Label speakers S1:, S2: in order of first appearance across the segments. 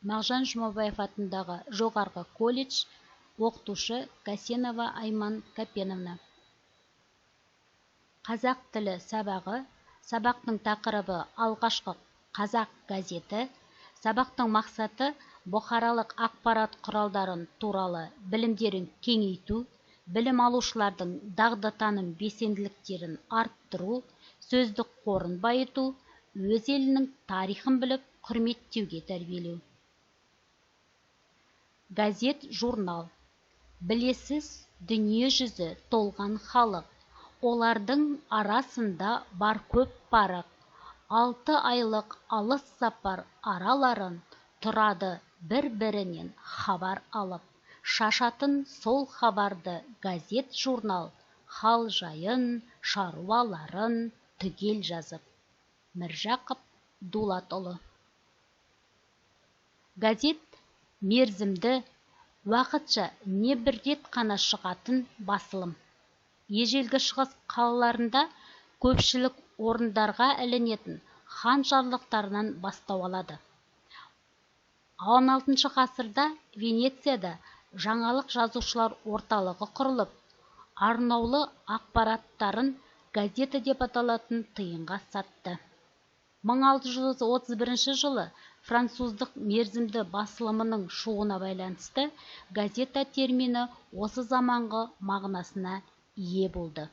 S1: Мағжан Жұмабаев атындағы жоғарғы колледж, оқытушы Касенова Айман Капеновна. Қазақ тілі сабағы. Сабақтың тақырыбы: алғашқы қазақ газеті. Сабақтың мақсаты: бұқаралық ақпарат құралдарын туралы білімдерін кеңейту, білім алушылардың дағды, таным, белсенділіктерін арттыру, сөздік қорын байыту, өз елінің тарихын біліп, құрметтеуге тәрбиелеу. Газет, журнал. Білесіз, дүние жүзі толған халық, олардың арасында бар көп парық. 6 айлық алыс сапар араларын тұрады бір-бірінен хабар алып. Шашатын сол хабарды газет, журнал, хал-жайын, шаруаларын түгел жазып. Міржақып Дулатұлы. Газет – мерзімді, уақытша, не бір рет қана шығатын басылым. Ежелгі Шығыс қалаларында көпшілік орындарға ілінетін хан жарлықтарынан бастау алады. XVI ғасырда Венецияда жаңалық жазушылар орталығы құрылып, арнаулы ақпараттарын газета деп аталатын тиынға сатты. 1631 жылы француздық мерзімді басылымының шығуына байланысты газета термині осы заманғы мағынасына ие болды.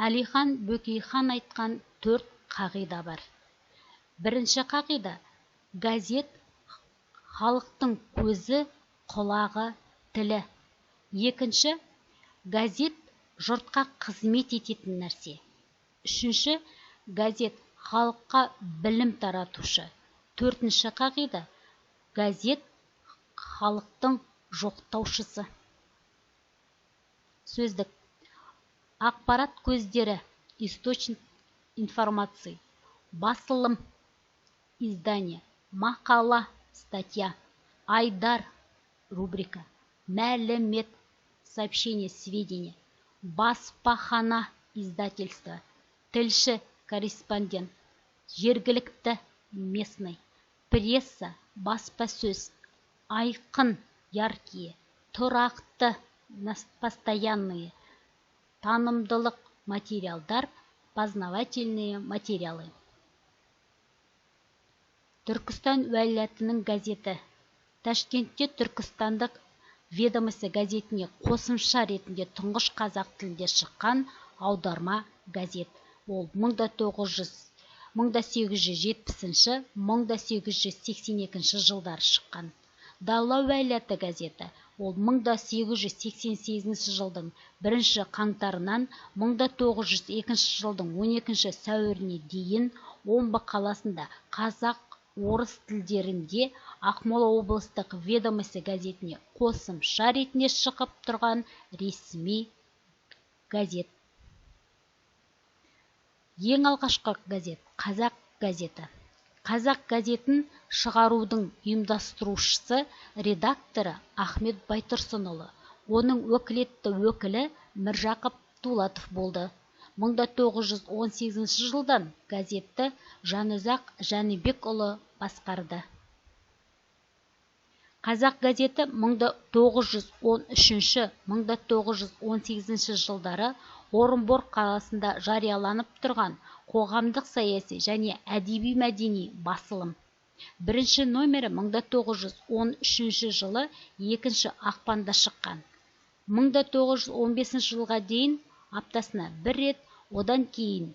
S1: Әлихан Бөкейхан айтқан төрт қағида бар. Бірінші қағида: газет – халықтың көзі, құлағы, тілі. Екінші: газет – жұртқа қызмет ететін нәрсе. Үшінші: газет – халыққа білім таратушы. Төртінші қағида: газет – халықтың жоқтаушысы. Сөздік. Ақпарат көздері – источник информации, басылым – издание, мақала – статья, айдар – рубрика, мәлімет – сообщение, сведения, баспахана – издательство, тілші – корреспондент, жергілікті – местный, пресса – баспасөз, айқын – яркие, тұрақты – постоянные, танымдылық материалдар – познавательные материалы. Түркістан уәлаятының газеті. Ташкентте «Түркістандық ведомости» газетіне қосымша ретінде тұңғыш қазақ тілінде шыққан аударма газет. Ол 1870-, 1882 жылдары шыққан. «Дала уәлаяты» газеті. Ол 1888 жылдың 1 қаңтарынан 1902 жылдың 12 сәуіріне дейін Омбы қаласында қазақ, орыс тілдерінде «Ақмола облыстық ведомости» газетіне қосымша ретінде шығып тұрған ресми газет. Ең алғашқы газет – «Қазақ газеті». «Қазақ» газетін шығарудың ұйымдастырушысы, редакторы Ахмет Байтұрсынұлы, оның өкілетті өкілі Міржақып Дулатов болды. 1918 жылдан газетті Жанұзақ Жәнібекұлы басқарды. «Қазақ» газеті 1913-1918 жылдары Орынбор қаласында жарияланып тұрған қоғамдық-саяси және әдеби-мәдени басылым. Бірінші номері 1913 жылы 2 ақпанда шыққан. 1915 жылға дейін аптасына бір рет, одан кейін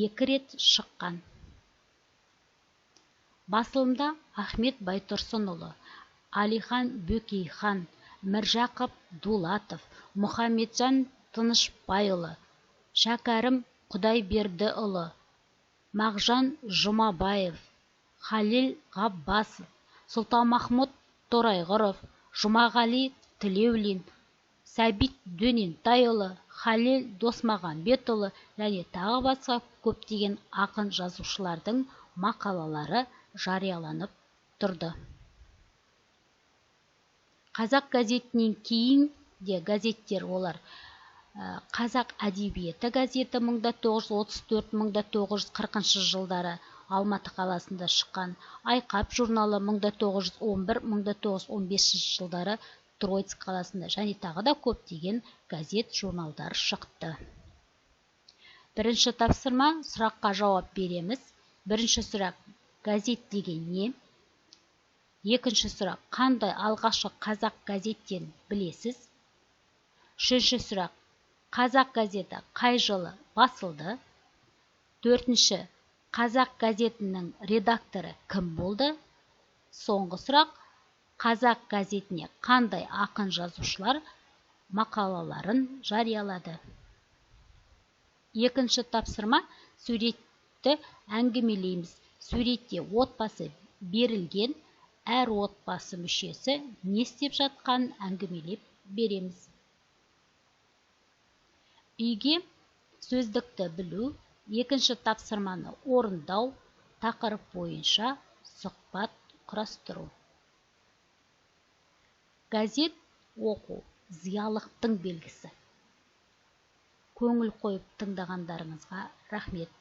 S1: екі рет шыққан. Басылымда Ахмет Байтұрсынұлы, Әлихан Бөкейхан, Міржақып Дулатов, Мұхамеджан Тынышбайұлы, Шәкәрім Құдайбердіұлы, Мағжан Жұмабаев, Халел Ғаббасов, Сұлтанмахмұт Торайғыров, Жұмағали Тілеулин, Сәбит Дөнентайұлы, Халел Досмағамбетұлы және тағы басқа көптеген ақын-жазушылардың мақалалары жарияланып тұрды. «Қазақ» газетінен кейін де газеттер, олар: «Қазақ әдебиеті» газеті 1934-1940 жылдары Алматы қаласында шыққан. Айқап журналы 1911-1915 жылдары Троицк қаласында және тағы да көптеген газет, журналдар шықты. Бірінші тапсырма, сұраққа жауап береміз. Бірінші сұрақ: газет деген не? Екінші сұрақ: қандай алғашқы қазақ газеттерін білесіз? Үшінші сұрақ: қазақ газеті қай жылы басылды? Төртінші: қазақ газетінің редакторы кім болды? Соңғы сұрақ: қазақ газетіне қандай ақын жазушылар мақалаларын жариялады? Екінші тапсырма, суретті әңгімелейміз. Суретте отбасы берілген, әр отбасы мүшесі не істеп жатқанын әңгімелеп береміз. Үйге сөздікті білу, екінші тапсырманы орындау, тақырып бойынша сұхбат құрастыру. Газет оқу зиялықтың белгісі. Көңіл қойып тыңдағандарыңызға рахмет.